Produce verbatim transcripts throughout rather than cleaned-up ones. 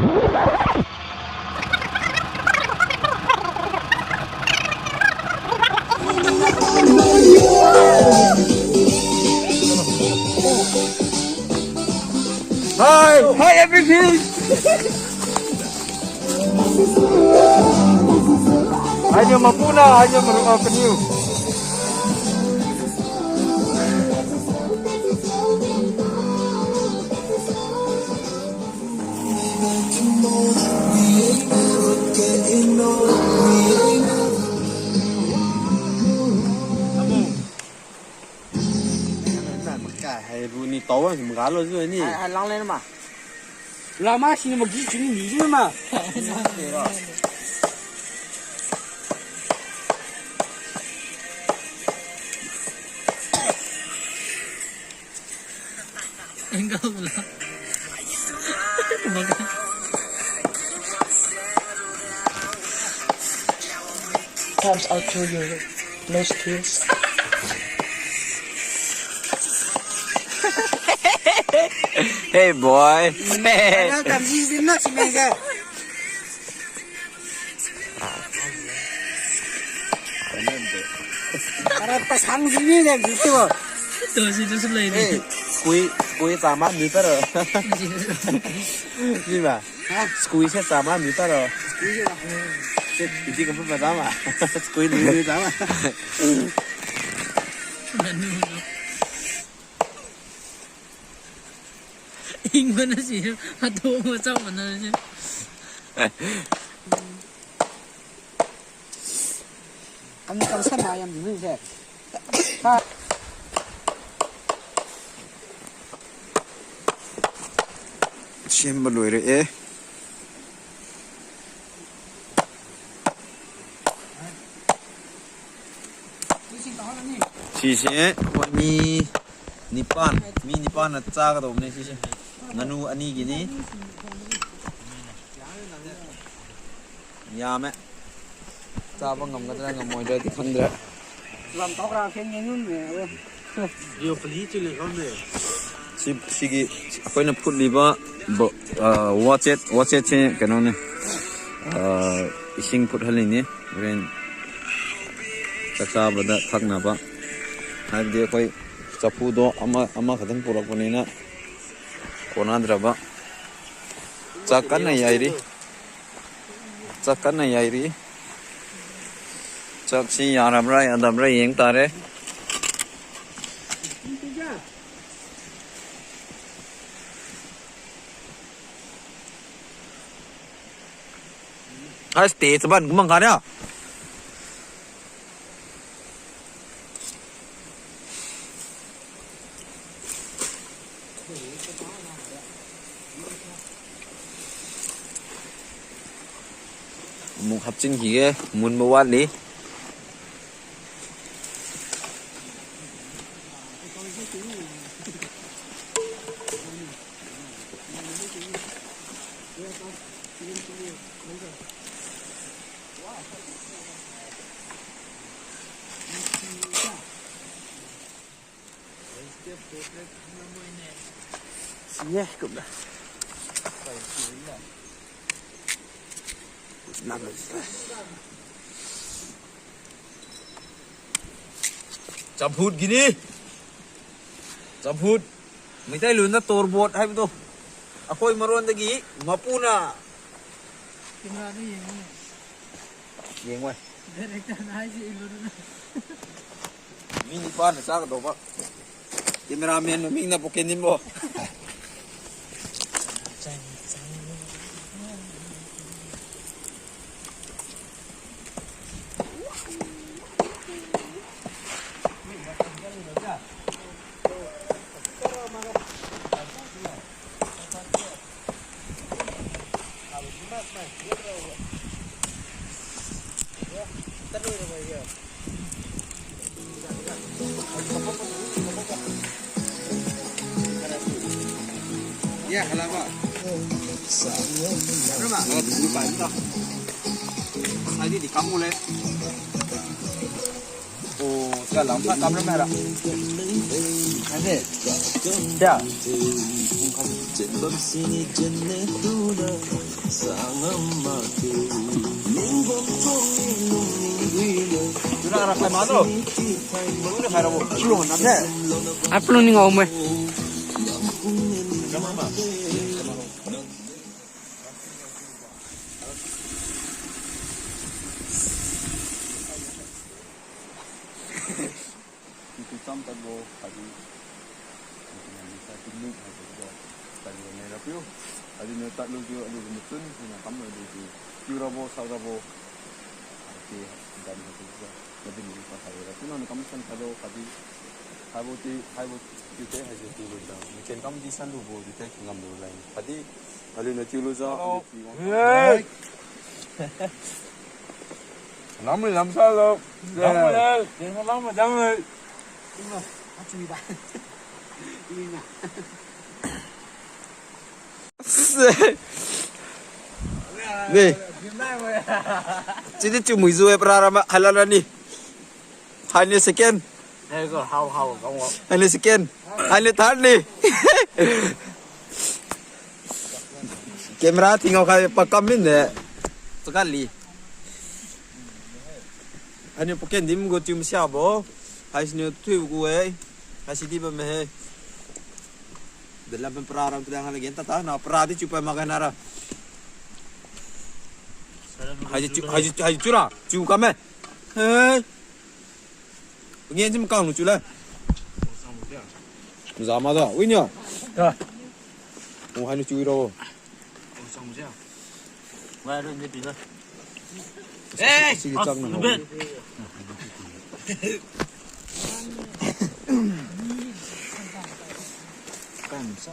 Hi, hi everything. Hainiu mapuna, hainiu maru, ah, kaniu. Ka hairu ni tao si magalo jiu ni. Hai, hai lang le ma. Lama sini magi sini ni jiu ma. Enggak pula. Comes out through your nostrils. Hey, boy. Welcome, this is not Simon. Para pasang sini na gitu. Tu si tu sulai ni. Eh, kui, kui sama ni taro. Ni ba. Ha? Kui se sama ni taro. Kui se. Se, iti ko pa sama. Kui ni ni sama. Nanu. Ing mana si, atu mo chao mana si. Ang kang sa mayam ni se. Ha. Semba loire e. Sise, akhoi mi nipan, mi nipan na chakadao ne sise. Nganu ani gini. Yame. Chaba ngamkadra ngamoidra di khangdra. Lam tokra khen ngenun me. Yo, pali chule khon de. Si, sigi, akhoi na phutliba, bo, ah, wachet, wachet se, kano ne. Ah, ising phut hali ne. Ren. Chaksa bada thakna ba. Haibidi akhoi chapu do ama, ama khatang purak pani na. Kona dra ba. Chak kanna yairi. Chak kanna yairi. Chak si yaramra, yadamra yeng tare. Hai, stay chaban kumang kha ria. Muk hapchin kige, mun mawat li. Champhut gini. Champhut. Meitei lun na torbot haibo tu. Akhoi marondagi mapuna. Camera tu yeng ni. Yeng wai. Director na haisi ilun na. Mi nipa na chakadao ba. Cameraman maming na poken din bo. Ya, hala ba. Rama, oh, lupa, lupa. Tadi di kamu le. Oh, sia lam sa kamera merah. Ade. Sia. Sini jenne tu da. Aplu ni ngau me. Iti cham tadbo, khatdi, iti nang ni sa tingmik haibo tadbo, tadbo nai rapiu. Aliuniu tadlu jiu, aliu machun, sina kam aliu di, tiu rabo, sak rabo. Ati, dan haibo jiu, mabin di pa khai rapiu, nang kam san tadbo, khatdi, haibo ti, haibo ti te, haibo ti lu jiu. Machun kam di san lubo, di te, ngam lu lai. Khatdi, aliuniu tiu lu jiu, aliu ti wang. Hey! Lam lam sa lo. Lam le, lam lam le. Ni. Chidi chiu mui zu e pra ra ma halal ni. Haini second. Haini second. Haini third ni. Camera tingau khai pakam min de. Chakali. Haini poken dim gu chiu masiabo. Haisiniu thui gu e. Haisi di bam he. Dalam pen pra ram tu dang lagi tata na pra di chiu pa makan ara. Haisi chiu, haisi, haisi chiu ra. Chiu kam e. He. Ngen jim kang lu chiu le. Zama da. Win ya. Ka. Ong haini chiu ro. Eh, sigi chang na. Kan sa.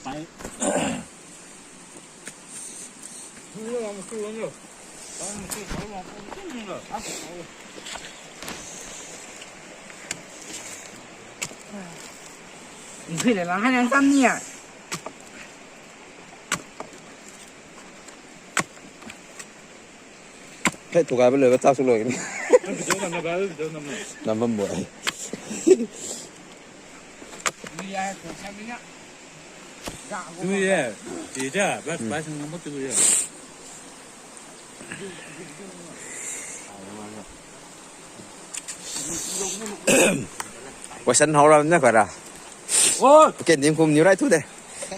Pai. Ni le lang hai nang sam ni a. Hai, tu ga ba le ba ta su lo ni. Nam bam bo ai. Tu ye, ti ja, ba, ba sang nam bo tu ye. Wasan hau ra na kara. Oi. Okay, dim kum niu rai thu de.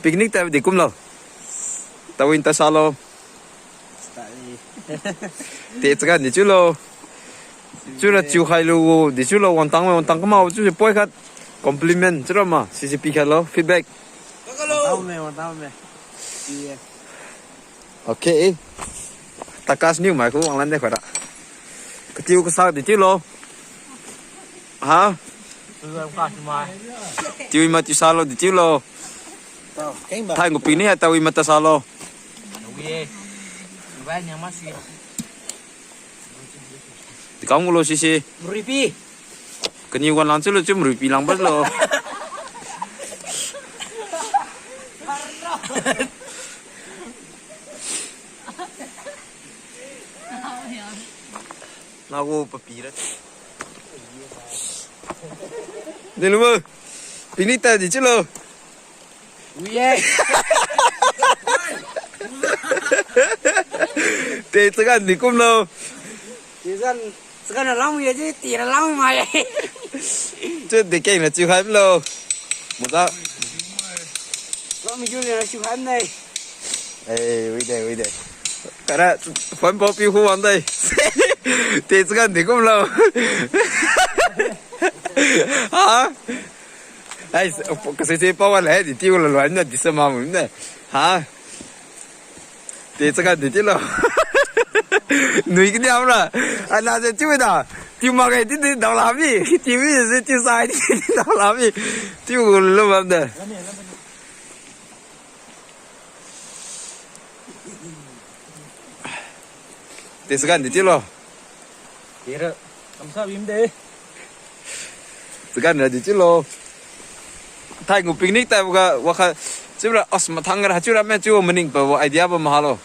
Picnic ta di kum lo. Tawin ta sa lo. Te chagan di chiu lo. Chiura chiu khai lu di chiu lo, wangtang me, wangtang kamao chiu poi khat compliment chiura ma, sisi pi khat lo, feedback. Wangtang me, wangtang me. Pi ye. Okay. Takas niu mai khu wanglan de khara. Katiu kasak di chiu lo. Ha? Tiu ima tiu sa lo di chiu lo. Thai ngu picnic hai tao ima ta sa lo. Dikang lo sisi. Muripi. Kani wan lang chiu lo chiu muripi lang ba lo. Nago papi ra. Delu mo. Picnic ta di chiu lo. Wi ye. Te chagan di kum lo. Te chagan, chagan na lang ye ji, te ra lang mai ye. Chiu de keng na chiu khai lo. Muda. Lo mi ju le na chiu khai nai. Eh, wi de, wi de. Kara, phone pao pi hu wang de. Te chagan di kum lo. Ha? Ai, kasi si pao wan le, di tiu lo lo, na di sa ma mu ne. Ha? Te chagan di chiu lo. Nui kini amra. Ana je chiu da. Tiu ma kai ti di dao la mi. Tiu mi je tiu sai ti di dao la mi. Tiu lo bam de. Te chagan di chiu lo. Tira, kamsa bim de. Chagan ra di chiu lo. Thai ngu picnic taibo ga wakha chiura as mathang ra chiura me chiu maning pa idea ba maha lo.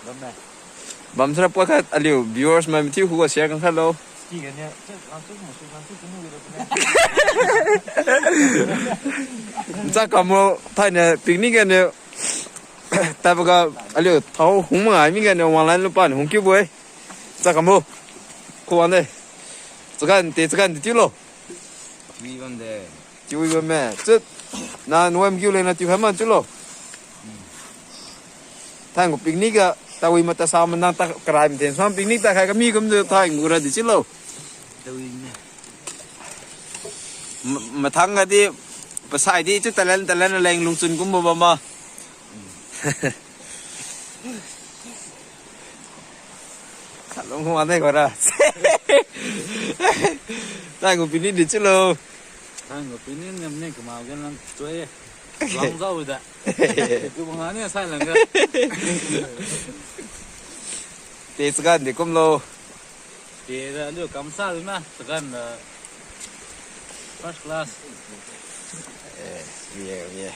Bam me. Bam sara poi khat aliu viewers mai mathiu hu ga share kan khat lo. Sti ga ni, chiu, chiu, chiu, chiu, chiu, chiu, chiu, chiu. Ncha kamo thai ni picnic ga ni. Tadboga aliu thao hung mangai mi ga ni wanglan lupa ni hung kiubo-e. Chakam bo. Khuwang de. Chagan te chagan de chiulo. Wi bam de. Chiu wi bam me. Chut. Na nuam kiu leng na chiu khai man chiulo. Thang gu picnic ga tawi mata sa manang ta karai mten sam picnic ta khai kami kumjiu thang gu ra di chiulo. Tawi me. M-, mathang ga di pasai di chu talent, talent leng lungchun kumbo bam ma. Salong wan nai ko ra. Thang gu picnic di chiulo. Thang gu picnic niam ne kamao gen lang choi. Lang zau da. Tu bang ni sai lang ga. Te chagan di kumlo. Te da aliu kamsa di ma, chagan da first class. Eh, yeah, yeah.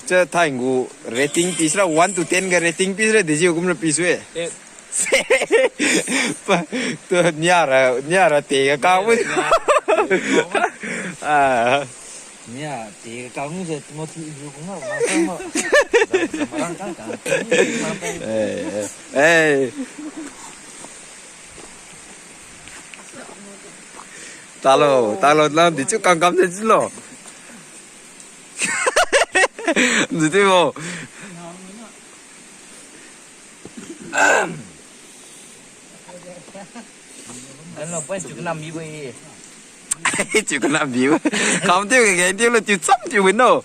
Cha thang gu rating pi sira, one to ten ga rating pi sira, dejiu kumra pi sue. Eight. Pa, tu niara, niara te ga kang. Eight, yeah. Ah. Nia, te kang se mo ti ju kung ma, ma kang ma. Marang kang kang. Eh, eh. Eh. Talo, talo, talo, di chu kang kam se chilo. Di ti mo. Kan lo pun chu kanam bi bo-e. Chu kanam bi bo. Kam tiu ke gen tiu lo tiu cham tiu win no.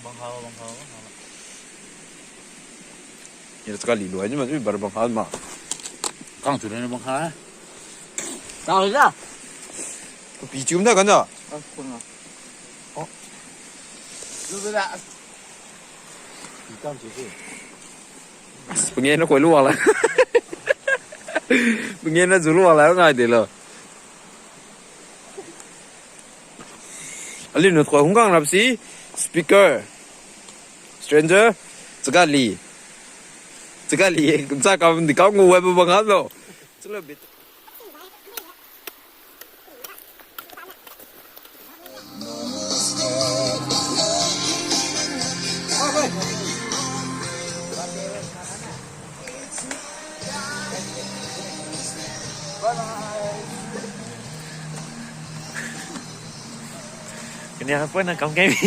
Bang hao, bang hao, bang hao. Ira chakali luai ni ma, bar bang hao ma. Kang chu ni bang hao. Tao ja. Pi chum da kan ja. Ah, kun na. Oh. Lu da. Pi kang chu si. Pungen na koi luang la. Pungen na ju luang la ngai de lo. Aliu nu koi hungkang rap si speaker. Stranger, chagali. Chagali, kumsa kam di kam ngu wai ba bang hao lo. Chalo bit. Kania pun na kam kai mi.